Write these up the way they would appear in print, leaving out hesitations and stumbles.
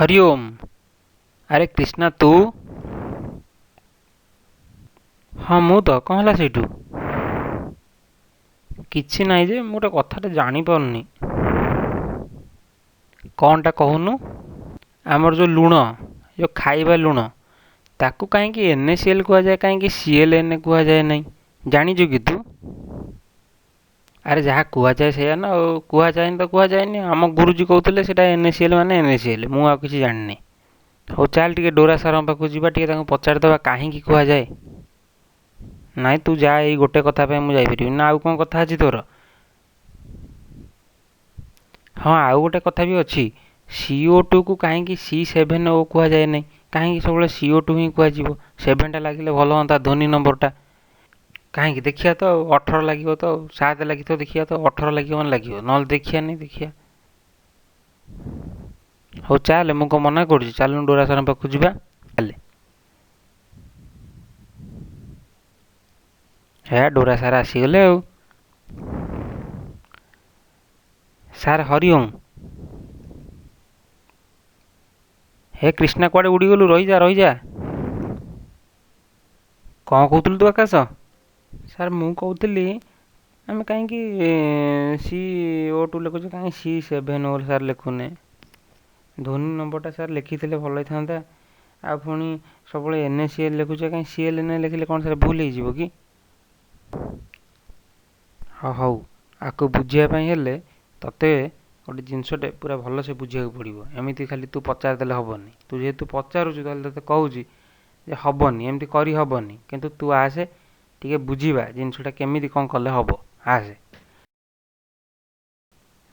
ହରିଓମ୍। ଆରେ କ୍ରିଷ୍ଣା ତୁ? ହଁ ମୁଁ ତ। କ'ଣ ହେଲା ସେଇଠୁ? କିଛି ନାହିଁ ଯେ, ମୁଁ ଗୋଟେ କଥାଟେ ଜାଣିପାରୁନି। କ'ଣଟା କହୁନୁ? ଆମର ଯେଉଁ ଲୁଣ, ଯେଉଁ ଖାଇବା ଲୁଣ, ତାକୁ କାହିଁକି NaCl କୁହାଯାଏ, କାହିଁକି ClN କୁହାଯାଏ ନାହିଁ, ଜାଣିଛୁ କି ତୁ? ଆରେ ଯାହା କୁହାଯାଏ ସେଇଆ ନା ଆଉ, କୁହାଯାଏନି ତ କୁହାଯାଏନି। ଆମ ଗୁରୁଜୀ କହୁଥିଲେ ସେଇଟା NaCl ମାନେ NaCl, ମୁଁ ଆଉ କିଛି ଜାଣିନି। ହଉ ଚାଲ ଟିକେ ଡୋରା ସାରଙ୍କ ପାଖକୁ ଯିବା, ଟିକେ ତାଙ୍କୁ ପଚାରିଦେବା କାହିଁକି କୁହାଯାଏ। ନାଇଁ ତୁ ଯା, ଏଇ ଗୋଟେ କଥା ପାଇଁ ମୁଁ ଯାଇପାରିବିନି ନା? ଆଉ କ'ଣ କଥା ଅଛି ତୋର? ହଁ, ଆଉ ଗୋଟେ କଥା ବି ଅଛି। CO2କୁ କାହିଁକି C7O କୁହାଯାଏ ନାହିଁ? କାହିଁକି ସବୁବେଳେ CO2 ହିଁ କୁହାଯିବ? 7ଟା ଲାଗିଲେ ଭଲ ହୁଅନ୍ତା, ଧୋନି ନମ୍ବରଟା। କାହିଁକି ଦେଖିବା ତ, ଆଉ 18 ଲାଗିବ ତ, ଆଉ 7 ଲାଗିଥିବ, ଦେଖିବା ତ। 18 ଲାଗିବ ମାନେ ଲାଗିବ, ନହେଲେ ଦେଖିବାନି। ଦେଖିବା। ହଉ ଚାଲେ, ମୁଁ କ'ଣ ମନା କରୁଛି? ଚାଲୁନୁ, ଡୋରା ସାରଙ୍କ ପାଖକୁ ଯିବା, ଚାଲେ। ହେ, ଡୋରା ସାର୍ ଆସିଗଲେ। ଆଉ ସାର୍ ହରିଓମ୍। ହେ କ୍ରିଷ୍ଣା, କୁଆଡ଼େ ଉଡ଼ିଗଲୁ? ରହିଯା ରହିଯା। କ'ଣ କହୁଥିଲୁ ତୁ ଆକାଶ? ସାର୍, ମୁଁ କହୁଥିଲି ଆମେ କାହିଁକି CO2 ଲେଖୁଛେ, କାହିଁକି C7O sir ଲେଖୁନେ? ଧୋନି ନମ୍ବରଟା ସାର୍ ଲେଖିଥିଲେ ଭଲ ହେଇଥାନ୍ତା। ଆଉ ପୁଣି ସବୁବେଳେ NaCl ଲେଖୁଛେ, କାହିଁ ClN ଲେଖିଲେ କ'ଣ ସାର୍ ଭୁଲ ହେଇଯିବ କି? ହଁ ହଉ, ଆକୁ ବୁଝିବା ପାଇଁ ହେଲେ ତୋତେ ଗୋଟେ ଜିନିଷଟେ ପୁରା ଭଲସେ ବୁଝିବାକୁ ପଡ଼ିବ। ଏମିତି ଖାଲି ତୁ ପଚାରିଦେଲେ ହେବନି। ତୁ ଯେହେତୁ ପଚାରୁଛୁ, ତାହେଲେ ତୋତେ କହୁଛି ଯେ ହେବନି, ଏମିତି କରିହେବନି। କିନ୍ତୁ ତୁ ଆସେ, ଟିକେ ବୁଝିବା ଜିନିଷଟା କେମିତି କ'ଣ କଲେ ହେବ। ଆସେ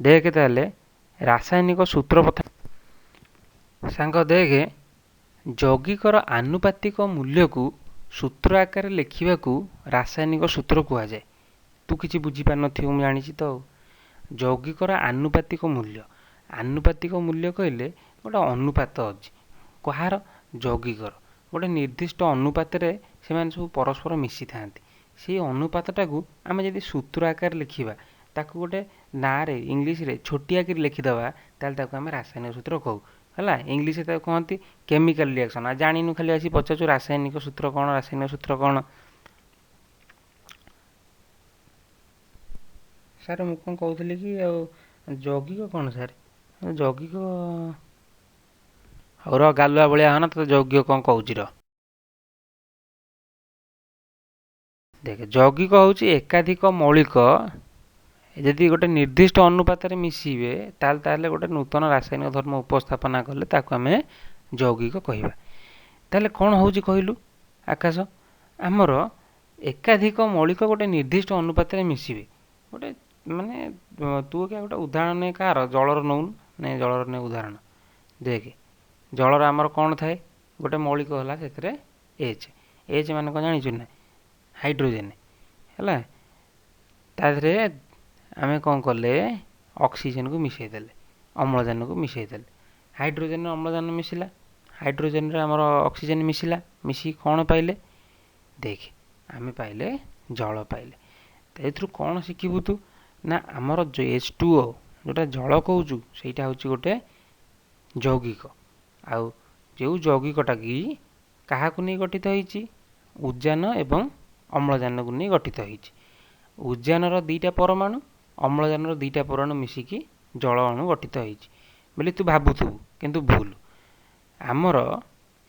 ଦେଖେ। ତାହେଲେ ରାସାୟନିକ ସୂତ୍ର ପ୍ରଥମେ ସାଙ୍ଗ ଦେଖେ। ଯୌଗିକର ଆନୁପାତିକ ମୂଲ୍ୟକୁ ସୂତ୍ର ଆକାରରେ ଲେଖିବାକୁ ରାସାୟନିକ ସୂତ୍ର କୁହାଯାଏ। ତୁ କିଛି ବୁଝିପାରିନଥିବୁ, ମୁଁ ଜାଣିଛି ତ। ଆଉ ଯୌଗିକର ଆନୁପାତିକ ମୂଲ୍ୟ, ଆନୁପାତିକ ମୂଲ୍ୟ କହିଲେ ଗୋଟେ ଅନୁପାତ ଅଛି। କାହାର? ଯୌଗିକର। ଗୋଟେ ନିର୍ଦ୍ଦିଷ୍ଟ ଅନୁପାତରେ ସେମାନେ ସବୁ ପରସ୍ପର ମିଶିଥାନ୍ତି। ସେଇ ଅନୁପାତଟାକୁ ଆମେ ଯଦି ସୂତ୍ର ଆକାରରେ ଲେଖିବା, ତାକୁ ଗୋଟେ ନାଁରେ ଇଂଲିଶରେ ଛୋଟିଆ କରି ଲେଖିଦେବା, ତାହେଲେ ତାକୁ ଆମେ ରାସାୟନିକ ସୂତ୍ର କହୁ। ହେଲା, ଇଂଲିଶରେ ତାକୁ କହନ୍ତି କେମିକାଲ ରିଆକ୍ସନ୍। ଆଉ ଜାଣିନୁ, ଖାଲି ଆସି ପଚାରୁଛୁ ରାସାୟନିକ ସୂତ୍ର କ'ଣ, ରାସାୟନିକ ସୂତ୍ର କ'ଣ। ସାର୍, ମୁଁ କ'ଣ କହୁଥିଲି କି, ଆଉ ଯୌଗିକ କ'ଣ ସାର୍? ଯୌଗିକ? ହଉ ର, ଗାଲୁଆ ଭଳିଆ ହନା, ତୋତେ ଯୌଗିକ କ'ଣ କହୁଛି ର। ଦେଖେ, ଯୌଗିକ ହେଉଛି ଏକାଧିକ ମୌଳିକ ଯଦି ଗୋଟେ ନିର୍ଦ୍ଦିଷ୍ଟ ଅନୁପାତରେ ମିଶିବେ, ତାହେଲେ ଗୋଟେ ନୂତନ ରାସାୟନିକ ଧର୍ମ ଉପସ୍ଥାପନା କଲେ ତାକୁ ଆମେ ଯୌଗିକ କହିବା। ତାହେଲେ କ'ଣ ହେଉଛି କହିଲୁ ଆକାଶ? ଆମର ଏକାଧିକ ମୌଳିକ ଗୋଟେ ନିର୍ଦ୍ଦିଷ୍ଟ ଅନୁପାତରେ ମିଶିବେ। ଗୋଟେ ମାନେ ତୁ ଗୋଟେ ଉଦାହରଣ ନେ, କାହାର? ଜଳର ନେଉନୁ, ନେ ଜଳର ନେ ଉଦାହରଣ। ଦେଖେ, ଜଳର ଆମର କ'ଣ ଥାଏ? ଗୋଟେ ମୌଳିକ ହେଲା ସେଥିରେ ଏଚ୍। ଏଚ୍ ମାନେ କ'ଣ ଜାଣିଛୁ ନା? ହାଇଡ୍ରୋଜେନ୍। ହେଲା, ତା ଦେହରେ ଆମେ କ'ଣ କଲେ? ଅକ୍ସିଜେନକୁ ମିଶାଇ ଦେଲେ, ଅମ୍ଳଜାନକୁ ମିଶାଇ ଦେଲେ। ହାଇଡ୍ରୋଜେନ୍ ଅମ୍ଳଜାନ ମିଶିଲା, ହାଇଡ୍ରୋଜେନରେ ଆମର ଅକ୍ସିଜେନ୍ ମିଶିଲା, ମିଶିକି କ'ଣ ପାଇଲେ? ଦେଖେ, ଆମେ ପାଇଲେ ଜଳ ପାଇଲେ। ତ ଏଥିରୁ କ'ଣ ଶିଖିବୁ ତୁ ନା, ଆମର ଯେଉଁ H2O, ଯେଉଁଟା ଜଳ କହୁଛୁ, ସେଇଟା ହେଉଛି ଗୋଟେ ଯୌଗିକ। ଆଉ ଯେଉଁ ଯୌଗିକଟା କି କାହାକୁ ନେଇ ଗଠିତ ହେଇଛି? ଉଜାନ ଏବଂ ଅମ୍ଳଜାନକୁ ନେଇ ଗଠିତ ହେଇଛି। ଉଜାନର ଦୁଇଟା ପରମାଣୁ, ଅମ୍ଳଜାନର ଦୁଇଟା ପରମାଣୁ ମିଶିକି ଜଳ ଅଣୁ ଗଠିତ ହେଇଛି ବୋଲି ତୁ ଭାବୁଥିବୁ, କିନ୍ତୁ ଭୁଲ। ଆମର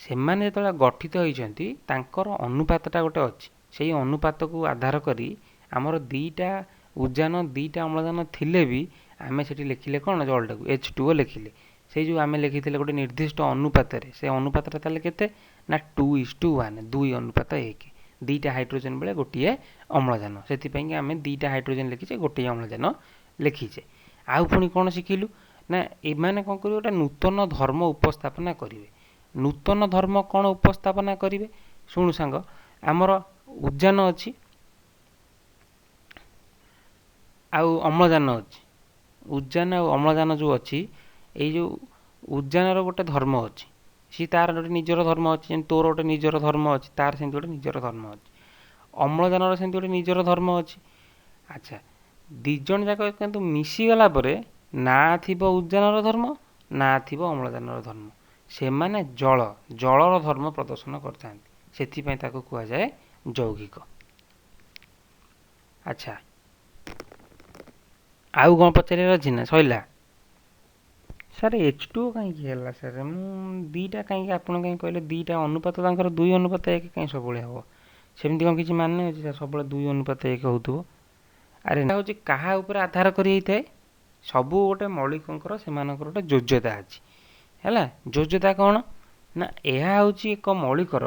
ସେମାନେ ଯେତେବେଳେ ଗଠିତ ହେଇଛନ୍ତି, ତାଙ୍କର ଅନୁପାତଟା ଗୋଟେ ଅଛି। ସେଇ ଅନୁପାତକୁ ଆଧାର କରି ଆମର ଦୁଇଟା ଉଜାନ, ଦୁଇଟା ଅମ୍ଳଜାନ ଥିଲେ ବି ଆମେ ସେଠି ଲେଖିଲେ କ'ଣ? ଜଳଟାକୁ H2O ଲେଖିଲେ। ସେଇ ଯେଉଁ ଆମେ ଲେଖିଥିଲେ ଗୋଟେ ନିର୍ଦ୍ଦିଷ୍ଟ ଅନୁପାତରେ, ସେ ଅନୁପାତଟା ତାହେଲେ କେତେ ନା 2:1, 2:1। ଦୁଇଟା ହାଇଡ୍ରୋଜେନ୍ ବେଳେ ଗୋଟିଏ ଅମ୍ଳଜାନ। ସେଥିପାଇଁକି ଆମେ ଦୁଇଟା ହାଇଡ୍ରୋଜେନ୍ ଲେଖିଛେ, ଗୋଟିଏ ଅମ୍ଳଜାନ ଲେଖିଛେ। ଆଉ ପୁଣି କ'ଣ ଶିଖିଲୁ ନା, ଏମାନେ କ'ଣ କରିବେ? ଗୋଟେ ନୂତନ ଧର୍ମ ଉପସ୍ଥାପନା କରିବେ। ନୂତନ ଧର୍ମ କ'ଣ ଉପସ୍ଥାପନା କରିବେ? ଶୁଣୁ ସାଙ୍ଗ, ଆମର ଉଜାନ ଅଛି ଆଉ ଅମ୍ଳଜାନ ଅଛି। ଉଜାନ ଆଉ ଅମ୍ଳଜାନ ଯେଉଁ ଅଛି, ଏଇ ଯେଉଁ ଉଜାନର ଗୋଟେ ଧର୍ମ ଅଛି, ସିଏ ତାର ଗୋଟେ ନିଜର ଧର୍ମ ଅଛି। ଯେମିତି ତୋର ଗୋଟେ ନିଜର ଧର୍ମ ଅଛି, ତାର ସେମିତି ଗୋଟେ ନିଜର ଧର୍ମ ଅଛି। ଅମ୍ଳଜାନର ସେମିତି ଗୋଟେ ନିଜର ଧର୍ମ ଅଛି। ଆଚ୍ଛା, ଦୁଇ ଜଣ ଯାକ କିନ୍ତୁ ମିଶିଗଲା ପରେ ନା ଥିବ ଉଜାନର ଧର୍ମ, ନା ଥିବ ଅମ୍ଳଜାନର ଧର୍ମ। ସେମାନେ ଜଳର ଧର୍ମ ପ୍ରଦର୍ଶନ କରିଥାନ୍ତି, ସେଥିପାଇଁ ତାକୁ କୁହାଯାଏ ଯୌଗିକ। ଆଚ୍ଛା, ଆଉ କ'ଣ ପଚାରିବାର ଅଛି ନା ସରିଲା? ସାର୍ H2O କାହିଁକି ହେଲା ସାର୍? ମୁଁ ଦୁଇଟା କାହିଁକି, ଆପଣ କାହିଁ କହିଲେ ଦୁଇଟା ଅନୁପାତ? ତାଙ୍କର 2:1 କାହିଁ ସବୁବେଳେ ହେବ? ସେମିତି କ'ଣ କିଛି ମାନେ ଅଛି ସାର୍, ସବୁବେଳେ 2:1 ହେଉଥିବ? ଆରେ ହେଉଛି କାହା ଉପରେ ଆଧାର କରି ହେଇଥାଏ? ସବୁ ଗୋଟେ ମୌଳିକଙ୍କର ସେମାନଙ୍କର ଗୋଟେ ଯୋଜ୍ୟତା ଅଛି। ହେଲା, ଯୋଜ୍ୟତା କ'ଣ ନା ଏହା ହେଉଛି ଏକ ମୌଳିକର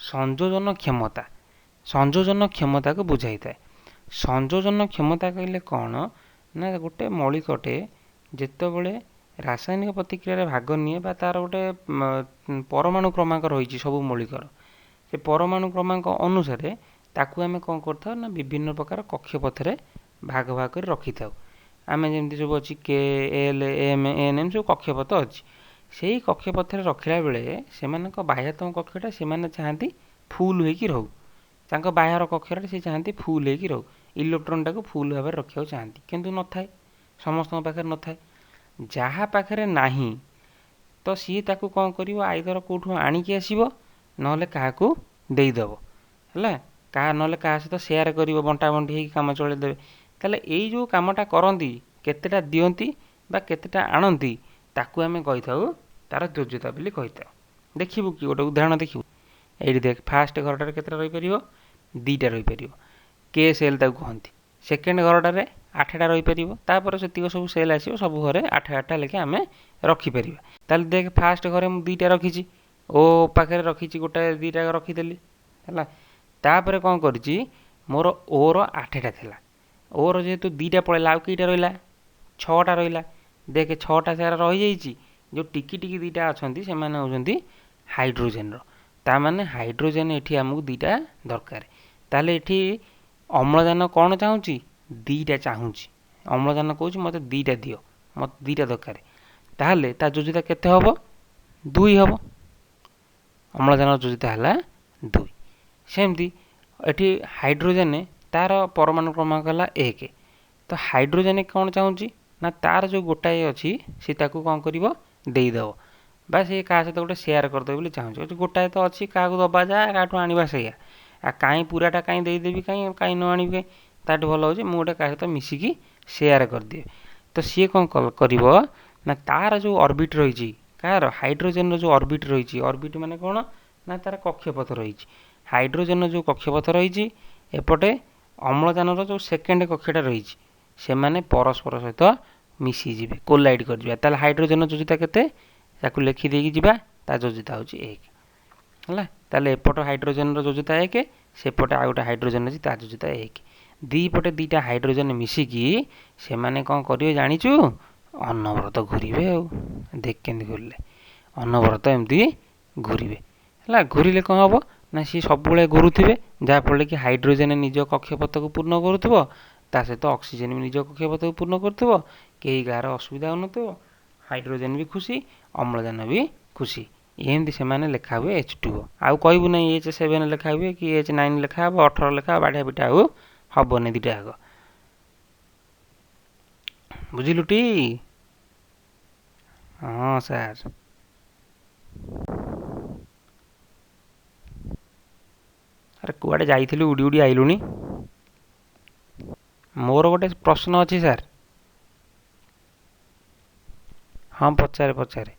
ସଂଯୋଜନ କ୍ଷମତା, ସଂଯୋଜନ କ୍ଷମତାକୁ ବୁଝାଇଥାଏ। ସଂଯୋଜନ କ୍ଷମତା କହିଲେ କ'ଣ ନା ଗୋଟେ ମୌଳିକଟେ ଯେତେବେଳେ ରାସାୟନିକ ପ୍ରତିକ୍ରିୟାରେ ଭାଗ ନିଏ ବା ତା'ର ଗୋଟେ ପରମାଣୁ କ୍ରମାଙ୍କ ରହିଛି ସବୁ ମୌଳିକର, ସେ ପରମାଣୁ କ୍ରମାଙ୍କ ଅନୁସାରେ ତାକୁ ଆମେ କ'ଣ କରିଥାଉ ନା ବିଭିନ୍ନ ପ୍ରକାର କକ୍ଷପଥରେ ଭାଗ ଭାଗ କରି ରଖିଥାଉ। ଆମେ ଯେମିତି ସବୁ ଅଛି କେ, ଏଲ୍, ଏମ୍, ଏନ୍, ଏମ୍ ସବୁ କକ୍ଷପଥ ଅଛି। ସେଇ କକ୍ଷପଥରେ ରଖିଲା ବେଳେ ସେମାନଙ୍କ ବାହ୍ୟତମ କକ୍ଷଟା ସେମାନେ ଚାହାନ୍ତି ଫୁଲ୍ ହେଇକି ରହୁ, ତାଙ୍କ ବାହାର କକ୍ଷରେ ସେ ଚାହାନ୍ତି ଫୁଲ୍ ହେଇକି ରହୁ, ଇଲେକ୍ଟ୍ରନଟାକୁ ଫୁଲ୍ ଭାବରେ ରଖିବାକୁ ଚାହାନ୍ତି, କିନ୍ତୁ ନଥାଏ, ସମସ୍ତଙ୍କ ପାଖରେ ନଥାଏ। ଯାହା ପାଖରେ ନାହିଁ ତ ସିଏ ତାକୁ କ'ଣ କରିବ, ଆଇଦର କେଉଁଠୁ ଆଣିକି ଆସିବ, ନହେଲେ କାହାକୁ ଦେଇଦେବ, ହେଲା, କାହା ନହେଲେ କାହା ସହିତ ସେୟାର କରିବ, ବଣ୍ଟା ବଣ୍ଟି ହେଇକି କାମ ଚଳେଇଦେବେ। ତାହେଲେ ଏଇ ଯେଉଁ କାମଟା କରନ୍ତି, କେତେଟା ଦିଅନ୍ତି ବା କେତେଟା ଆଣନ୍ତି, ତାକୁ ଆମେ କହିଥାଉ ତାର ଯୋଜ୍ୟତା ବୋଲି କହିଥାଉ। ଦେଖିବୁ କି ଗୋଟେ ଉଦାହରଣ ଦେଖିବୁ? ଏଇଠି ଦେଖ, ଫାଷ୍ଟ ଘରଟାରେ କେତେଟା ରହିପାରିବ? ଦୁଇଟା ରହିପାରିବ, କେ ସେଲ୍ ତାକୁ କହନ୍ତି। ସେକେଣ୍ଡ ଘରଟାରେ 8ଟା ରହିପାରିବ, ତାପରେ ସେତିକ ସବୁ ସେଲ୍ ଆସିବ, ସବୁ ଘରେ 8 8ଟା ଲେଖା ଆମେ ରଖିପାରିବା। ତାହେଲେ ଦେଖ, ଫାଷ୍ଟ ଘରେ ମୁଁ ଦୁଇଟା ରଖିଛି, ଓ ପାଖରେ ରଖିଛି ଗୋଟାଏ, ଦୁଇଟା ରଖିଦେଲି, ହେଲା। ତାପରେ କ'ଣ କରିଛି, ମୋର ଓର 8ଟା ଥିଲା, ଓର ଯେହେତୁ ଦୁଇଟା ପଳେଇଲା, ଆଉ କେଇଟା ରହିଲା? 6ଟା ରହିଲା। ଦେଖେ 6ଟା ସାରା ରହିଯାଇଛି, ଯେଉଁ ଟିକି ଟିକି ଦୁଇଟା ଅଛନ୍ତି ସେମାନେ ହେଉଛନ୍ତି ହାଇଡ୍ରୋଜେନର, ତା ମାନେ ହାଇଡ୍ରୋଜେନ ଏଠି ଆମକୁ ଦୁଇଟା ଦରକାର। ତାହେଲେ ଏଠି ଅମ୍ଳଜାନ କ'ଣ ଚାହୁଁଛି? ଦୁଇଟା ଚାହୁଁଛି। ଅମ୍ଳଜାନ କହୁଛି ମୋତେ ଦୁଇଟା ଦିଅ, ମୋତେ ଦୁଇଟା ଦରକାର। ତାହେଲେ ତା ଯୋଜ୍ୟତା କେତେ ହେବ? 2 ହେବ। ଅମ୍ଳଜାନର ଯୋଜ୍ୟତା ହେଲା 2। ସେମିତି ଏଠି ହାଇଡ୍ରୋଜେନ ତାର ପରମାଣୁ କ୍ରମାଙ୍କ ହେଲା 1। ତ ହାଇଡ୍ରୋଜେନ କ'ଣ ଚାହୁଁଛି ନା ତାର ଯେଉଁ ଗୋଟାଏ ଅଛି ସେ ତାକୁ କ'ଣ କରିବ, ଦେଇଦେବ, ବା ସେ କାହା ସହିତ ଗୋଟେ ସେୟାର କରିଦେବ ବୋଲି ଚାହୁଁଛି। ଗୋଟାଏ ତ ଅଛି, କାହାକୁ ଦେବା ଯା, କାହାଠୁ ଆଣିବା ସେଇଆ, ଆଉ କାହିଁ ପୁରାଟା କାହିଁ ଦେଇଦେବି, କାହିଁ କାହିଁ ନ ଆଣିବି କାହିଁ, ତାଠୁ ଭଲ ହେଉଛି ମୁଁ ଗୋଟେ କାହା ସହିତ ମିଶିକି ସେୟାର କରିଦିଏ। ତ ସିଏ କ'ଣ କରିବ ନା ତାର ଯେଉଁ ଅର୍ବିଟ୍ ରହିଛି, କାହାର? ହାଇଡ୍ରୋଜେନର ଯେଉଁ ଅର୍ବିଟ୍ ରହିଛି, ଅର୍ବିଟ୍ ମାନେ କ'ଣ ନା ତାର କକ୍ଷପଥ ରହିଛି, ହାଇଡ୍ରୋଜେନର ଯେଉଁ କକ୍ଷପଥ ରହିଛି, ଏପଟେ ଅମ୍ଳଜାନର ଯେଉଁ ସେକେଣ୍ଡ କକ୍ଷଟା ରହିଛି, ସେମାନେ ପରସ୍ପର ସହିତ ମିଶିଯିବେ, କୋଲାଇଡ଼ କରିଯିବେ। ତାହେଲେ ହାଇଡ୍ରୋଜେନର ଯୋଜ୍ୟତା କେତେ? ତାକୁ ଲେଖିଦେଇକି ଯିବା, ତା ଯୋଜ୍ୟତା ହେଉଛି 1, ହେଲା। ତାହେଲେ ଏପଟ ହାଇଡ୍ରୋଜେନର ଯୋଜ୍ୟତା 1, ସେପଟେ ଆଉ ଗୋଟେ ହାଇଡ୍ରୋଜେନ ଅଛି ତା ଯୋଜ୍ୟତା 1। ଦୁଇ ପଟେ ଦୁଇଟା ହାଇଡ୍ରୋଜେନ ମିଶିକି ସେମାନେ କ'ଣ କରିବେ ଜାଣିଛୁ? ଅନବରତ ଘୁରିବେ। ଆଉ ଦେଖ କେମିତି ଘୁରିଲେ, ଅନବରତ ଏମିତି ଘୁରିବେ, ହେଲା। ଘୁରିଲେ କ'ଣ ହେବ ନା ସିଏ ସବୁବେଳେ ଘୁରୁଥିବେ, ଯାହାଫଳରେ କି ହାଇଡ୍ରୋଜେନ ନିଜ କକ୍ଷପଥକୁ ପୂର୍ଣ୍ଣ କରୁଥିବ, ତା ସହିତ ଅକ୍ସିଜେନ ବି ନିଜ କକ୍ଷପଥକୁ ପୂର୍ଣ୍ଣ କରୁଥିବ, କେହି କାହାର ଅସୁବିଧା ହେଉନଥିବ, ହାଇଡ୍ରୋଜେନ ବି ଖୁସି, ଅମ୍ଳଜାନ ବି ଖୁସି। ଏମିତି ସେମାନେ ଲେଖା ହୁଏ H2O। ଆଉ କହିବୁ ନାହିଁ H7 ଲେଖା ହୁଏ କି H9 ଲେଖା ହେବ, 18 ଲେଖା ହେବ, ବାଢ଼ିଆ ପିଟା ଆଉ ହେବନି ଦୁଇଟା ଯାକ। ବୁଝିଲୁଟି? ହଁ ସାର୍। ଆରେ କୁଆଡ଼େ ଯାଇଥିଲୁ ଉଡ଼ି ଉଡ଼ି ଆଇଲୁଣି? ମୋର ଗୋଟେ ପ୍ରଶ୍ନ ଅଛି ସାର୍। ହଁ ପଚାରେ ପଚାରେ।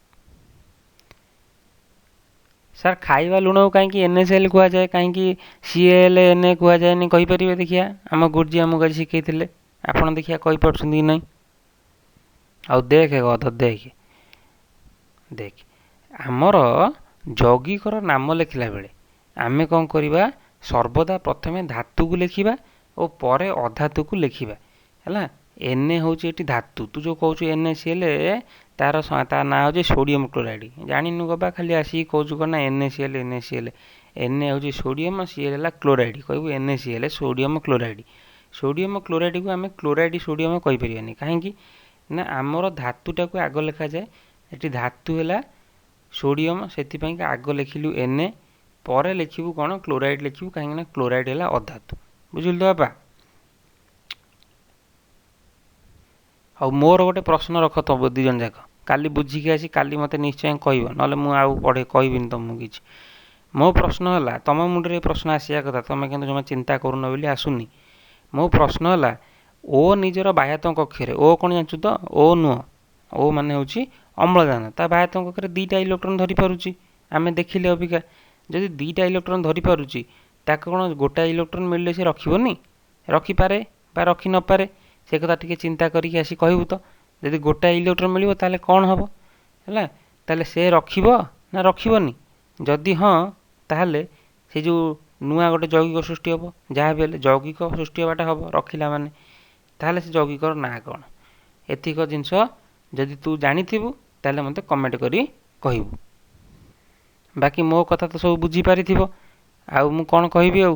ସାର୍ ଖାଇବା ଲୁଣକୁ କାହିଁକି NaCl କୁହାଯାଏ, କାହିଁକି CaLNa କୁହାଯାଏନି କହିପାରିବେ? ଦେଖିବା, ଆମ ଗୁରୁଜୀ ଆମକୁ ଆଜି ଶିଖେଇଥିଲେ, ଆପଣ ଦେଖିବା କହିପାରୁଛନ୍ତି କି ନାହିଁ। ଆଉ ଦେଖେ ଗଧ, ଦେଖେ ଦେଖେ, ଆମର ଯୌଗିକର ନାମ ଲେଖିଲା ବେଳେ ଆମେ କ'ଣ କରିବା? ସର୍ବଦା ପ୍ରଥମେ ଧାତୁକୁ ଲେଖିବା ଓ ପରେ ଅଧାତୁକୁ ଲେଖିବା, ହେଲା। Na ହେଉଛି ଏଠି ଧାତୁ, ତୁ ଯେଉଁ କହୁଛୁ NaCl, ତାର ତା ନାଁ ହେଉଛି ସୋଡ଼ିୟମ୍ କ୍ଲୋରାଇଡ଼। ଜାଣିନୁ ଗବା, ଖାଲି ଆସିକି କହୁଛୁ କ'ଣ ନା NaCl NaCl। Na ହେଉଛି ସୋଡ଼ିୟମ୍, Cl ହେଲା କ୍ଲୋରାଇଡ଼, କହିବୁ NaCl sodium chloride. Sodium କ୍ଲୋରାଇଡ଼କୁ ଆମେ କ୍ଲୋରାଇଡ଼ ସୋଡ଼ିୟମ୍ କହିପାରିବାନି, କାହିଁକି ନା ଆମର ଧାତୁଟାକୁ ଆଗ ଲେଖାଯାଏ। ଏଠି ଧାତୁ ହେଲା ସୋଡ଼ିୟମ୍, ସେଥିପାଇଁକା ଆଗ ଲେଖିଲୁ Na, ପରେ ଲେଖିବୁ କ'ଣ? କ୍ଲୋରାଇଡ଼ ଲେଖିବୁ, କାହିଁକିନା କ୍ଲୋରାଇଡ଼ ହେଲା ଅଧାତୁ। ବୁଝିଲୁ ତ ବାପା? ଆଉ ମୋର ଗୋଟେ ପ୍ରଶ୍ନ ରଖ ତ ଦୁଇ ଜଣ ଯାକ। କାଲି ବୁଝିକି ଆସି କାଲି ମୋତେ ନିଶ୍ଚୟ କହିବ, ନହେଲେ ମୁଁ ଆଉ ପଢ଼େ କହିବିନି ତୁମକୁ କିଛି। ମୋ ପ୍ରଶ୍ନ ହେଲା, ତୁମ ମୁଣ୍ଡରେ ଏ ପ୍ରଶ୍ନ ଆସିବା କଥା, ତୁମେ କିନ୍ତୁ ଜମା ଚିନ୍ତା କରୁନ ବୋଲି ଆସୁନି। ମୋ ପ୍ରଶ୍ନ ହେଲା, ଓ ନିଜର ବାହ୍ୟାତ୍ମକ କକ୍ଷରେ, ଓ କ'ଣ ଜାଣିଛୁ ତ? ଓ ନୁହଁ, ଓ ମାନେ ହେଉଛି ଅମ୍ଳଜାନ, ତା ବାହ୍ୟାତ୍ମକ କକ୍ଷରେ 2ଟା ଇଲେକ୍ଟ୍ରନ୍ ଧରିପାରୁଛି। ଆମେ ଦେଖିଲେ ଅବିକା, ଯଦି 2ଟା ଇଲେକ୍ଟ୍ରନ୍ ଧରିପାରୁଛି, ତାକୁ କ'ଣ ଗୋଟାଏ ଇଲେକ୍ଟ୍ରନ୍ ମିଳିଲେ ସେ ରଖିବନି? ରଖିପାରେ ବା ରଖି ନପାରେ, ସେ କଥା ଟିକେ ଚିନ୍ତା କରିକି ଆସି କହିବୁ ତ। ଯଦି ଗୋଟାଏ ଇଲେକ୍ଟ୍ରନ୍ ମିଳିବ ତାହେଲେ କ'ଣ ହେବ? ହେଲା, ତାହେଲେ ସେ ରଖିବ ନା ରଖିବନି? ଯଦି ହଁ, ତାହେଲେ ସେ ଯେଉଁ ନୂଆ ଗୋଟେ ଯୌଗିକ ସୃଷ୍ଟି ହେବ, ଯାହା ବି ହେଲେ ଯୌଗିକ ସୃଷ୍ଟି ହେବାଟା ହେବ ରଖିଲା ମାନେ, ତାହେଲେ ସେ ଯୌଗିକର ନାଁ କ'ଣ? ଏତିକ ଜିନିଷ ଯଦି ତୁ ଜାଣିଥିବୁ ତାହେଲେ ମୋତେ କମେଣ୍ଟ କରି କହିବୁ। ବାକି ମୋ କଥା ତ ସବୁ ବୁଝିପାରିଥିବ, ଆଉ ମୁଁ କ'ଣ କହିବି? ଆଉ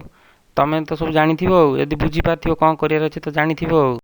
ତମେ ତ ସବୁ ଜାଣିଥିବ, ଆଉ ଯଦି ବୁଝିପାରିଥିବ କ'ଣ କରିବାର ଅଛି ତ ଜାଣିଥିବ ଆଉ।